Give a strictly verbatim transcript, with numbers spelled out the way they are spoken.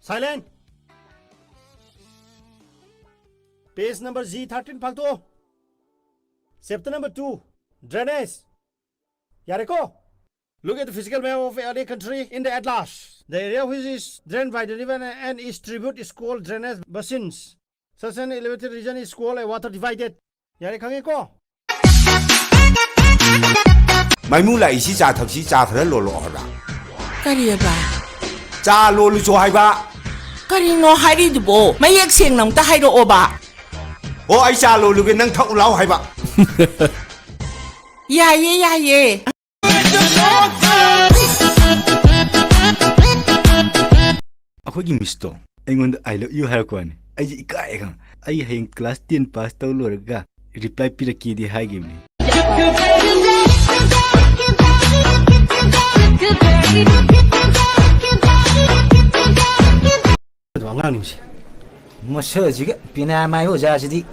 Silent. Page number G thirteen ꯐꯥꯛꯇꯣꯛꯑꯣ. Chapter number two, drainage. ꯌꯥꯔꯦꯀꯣ? Look at the physical map of any country in the atlas. The area which is drained by the river and its tribute is called drainage basins. Such an elevated region is called a water divided. ꯌꯥꯔꯦ, ꯈꯪꯉꯦꯀꯣ? ꯃꯥꯏꯃꯨ ꯂꯥꯛꯏꯁꯤ ꯆꯥ ꯊꯛꯁꯤ, ꯆꯥ ꯈꯔ ꯂꯣꯜꯂꯛꯑꯣ ꯍꯥꯏꯕ꯫ ꯀꯔꯤꯑꯕ? ꯆꯥ ꯂꯣꯜꯂꯨꯆꯣ ꯍꯥꯏꯕ꯫ ꯀꯔꯤꯅꯣ ꯍꯥꯏꯔꯤꯗꯨꯕꯣ? ꯃꯌꯦꯛ ꯁꯦꯡꯅ ꯑꯝꯇ ꯍꯥꯏꯔꯛꯑꯣꯕ꯫ ꯑꯣ, ꯑꯩ ꯆꯥ ꯂꯣꯜꯂꯨꯒꯦ, ꯅꯪ ꯊꯛꯎ ꯂꯥꯎ ꯍꯥꯏꯕ꯫ ꯌꯥꯏꯌꯦ, ꯌꯥꯏꯌꯦ꯫ ꯑꯩꯈꯣꯏꯒꯤ ꯃꯤꯁꯇꯣ ꯑꯩꯉꯣꯟꯗ "I love you" ꯍꯥꯏꯔꯛꯄ ꯋꯥꯅꯤ꯫ ꯑꯩꯁꯦ ꯏꯀꯥꯏꯌꯦ ꯈꯪꯉ꯫ ꯑꯩ ꯍꯌꯦꯡ ꯀ꯭ꯂꯥꯁ ꯇꯦꯟ ꯄꯥꯁ ꯇꯧ ꯂꯣꯏꯔꯒ ꯔꯤꯄ꯭ꯂꯥꯏ ꯄꯤꯔꯛꯀꯦꯗꯤ ꯍꯥꯏꯈꯤꯕꯅꯤ꯫ ꯑꯗꯣ ꯑꯉꯥꯡꯅꯤꯁꯦ꯫ ꯃꯁꯛ ꯑꯁꯤꯒ ꯄꯤꯅꯥ ꯃꯥꯏ ꯑꯣꯖꯥꯁꯤꯗꯤ꯫